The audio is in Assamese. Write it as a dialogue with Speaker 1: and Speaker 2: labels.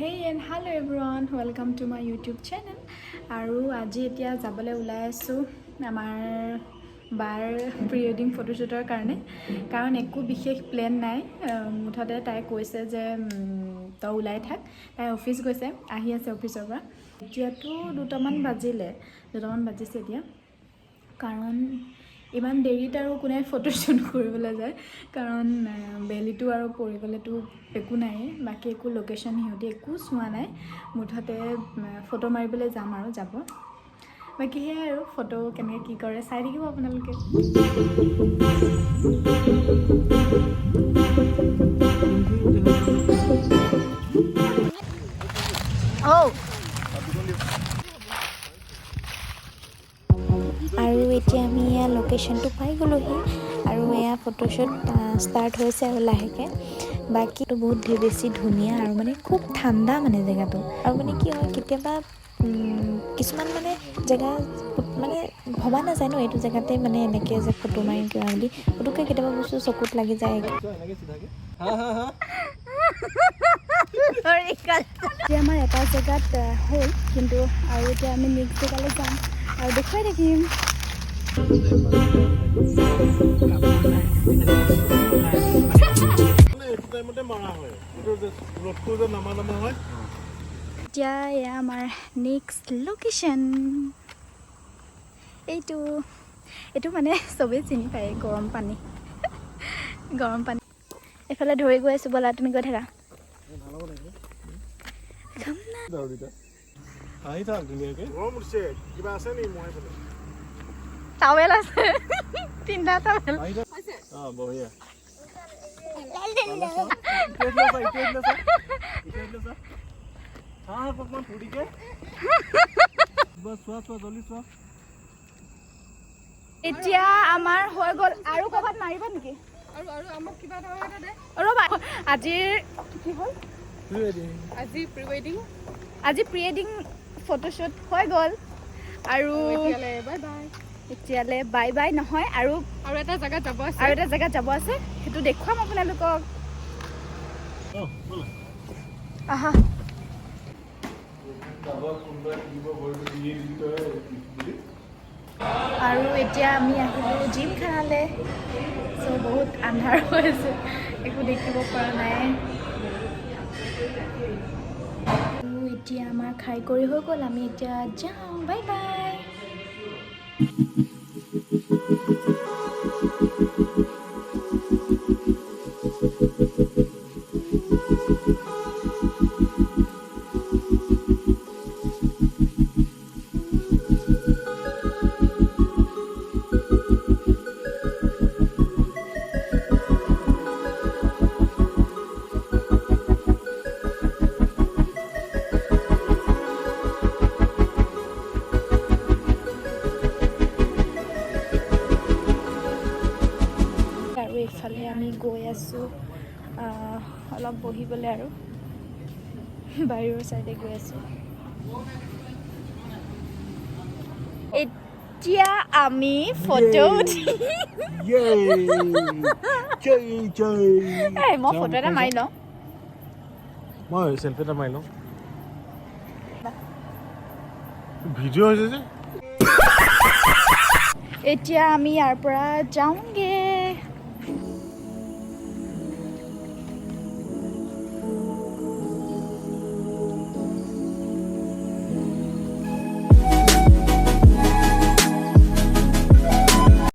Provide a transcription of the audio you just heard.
Speaker 1: Hey and hello everyone, welcome to my YouTube channel. আৰু আজি এতিয়া যাবলৈ ওলাই আছোঁ আমাৰ বাৰ প্ৰি ৱেডিং ফটোশ্বুটৰ কাৰণে। কাৰণ একো বিশেষ প্লেন নাই। মুঠতে তাই কৈছে যে তই ওলাই থাক। তাই অফিচ গৈছে, আহি আছে অফিচৰ পৰা। এতিয়াতো 2টামান বাজিলে, 2টামান বাজিছে এতিয়া। কাৰণ ইমান দেৰিত আৰু কোনে ফটোশ্বুট কৰিবলৈ যায়? কাৰণ বেলিটো আৰু পৰি গ'লেতো একো নাই। বাকী একো লোকেশ্যন সিহঁতি একো চোৱা নাই। মুঠতে ফটো মাৰিবলৈ যাম আৰু যাব। বাকী সেয়াই আৰু, ফটো কেনেকৈ কি কৰে চাই থাকিব আপোনালোকে। অ'
Speaker 2: আৰু এতিয়া আমি এয়া লোকেশ্যনটো পাই গ'লোহি আৰু এয়া ফটোশ্বুট ষ্টাৰ্ট হৈছে আৰু লাহেকৈ। বাকীটো বহুত বেছি ধুনীয়া আৰু মানে খুব ঠাণ্ডা মানে জেগাটো। আৰু মানে কি হয়, কেতিয়াবা কিছুমান মানে জেগা মানে ভবা নাযায় ন, এইটো জেগাতে মানে এনেকৈ যে ফটো মাৰিম কিবা বুলি। পুতুককৈ কেতিয়াবা বস্তু চকুত লাগি যায়।
Speaker 1: এতিয়া আমাৰ এটা জেগাত হ'ল কিন্তু, আৰু এতিয়া আমি নেক্সট জেগালৈ যাম আৰু দেখুৱাই থাকিম।
Speaker 3: মানে এইটো টাইমতে মাৰা হয়, এইটো যে ৰ'দটো যে নামা নামা হয়।
Speaker 1: এতিয়া এয়া আমাৰ নেক্সট লোকেশ্যন। এইটো মানে চবেই চিনি পায়, গৰম পানী, গৰম পানী। এইফালে ধৰি গৈ আছোঁ, ব'লা তুমি গৈ থাকা। খাম না।
Speaker 3: হাঁহি থাক ধুনীয়াকে। গৰম উঠিছে, কিবা আছে নেকি? মই এইফালে
Speaker 1: টাৱেল আছে, তিনিটা টাৱেল।
Speaker 3: হাঁহি থাক। অঁ, বঢ়িয়া। এতিয়া এইফালে চা, এতিয়া এইফালে চা, এতিয়া এইফালে চা। থাক অকণমান ফূৰ্তিকে। বছ, চোৱা চোৱা, জল্দি চোৱা।
Speaker 1: এতিয়া আমাৰ হৈ গ'ল। আৰু ক'ৰবাত মাৰিবা নেকি? ৰ'বা, আজিৰ কি হ'ল?
Speaker 4: আজি প্ৰি ৱেডিং।
Speaker 1: আজি প্ৰি ৱেডিং ফটোশ্বুট হৈ গ'ল আৰু
Speaker 4: এতিয়ালে বাই বাই।
Speaker 1: এতিয়ালে বাই বাই নহয় আৰু।
Speaker 4: আৰু এটা জেগাত যাব আছে।
Speaker 1: আৰু এটা জেগাত যাব আছে, সেইটো দেখুৱাম আপোনালোকক।
Speaker 3: অঁ, ব'লা।
Speaker 1: আহা।
Speaker 3: কাৰোবাক কোনোবাই দিব ভৰিটো দিয়ে দিবি তই বুলি।
Speaker 1: আৰু এতিয়া আমি আহিলোঁ জিম খানালৈ। চ' বহুত আন্ধাৰ হৈ আছে, একো দেখিব পৰা নাই। আৰু এতিয়া আমাৰ খাই কৰি হৈ গ'ল, আমি এতিয়া যাওঁ। Bye bye. আৰু এইফালে আমি গৈ আছোঁ অলপ বহিবলৈ আৰু বাহিৰৰ চাইডে গৈ আছোঁ। এতিয়া আমি ফটো উঠি এই, মই ফটো এটা মাৰি লওঁ।
Speaker 3: মই চেল্ফি এটা মাৰি লওঁ। ভিডিঅ' হৈছে যে।
Speaker 1: এতিয়া আমি ইয়াৰ পৰা যাওঁগৈ।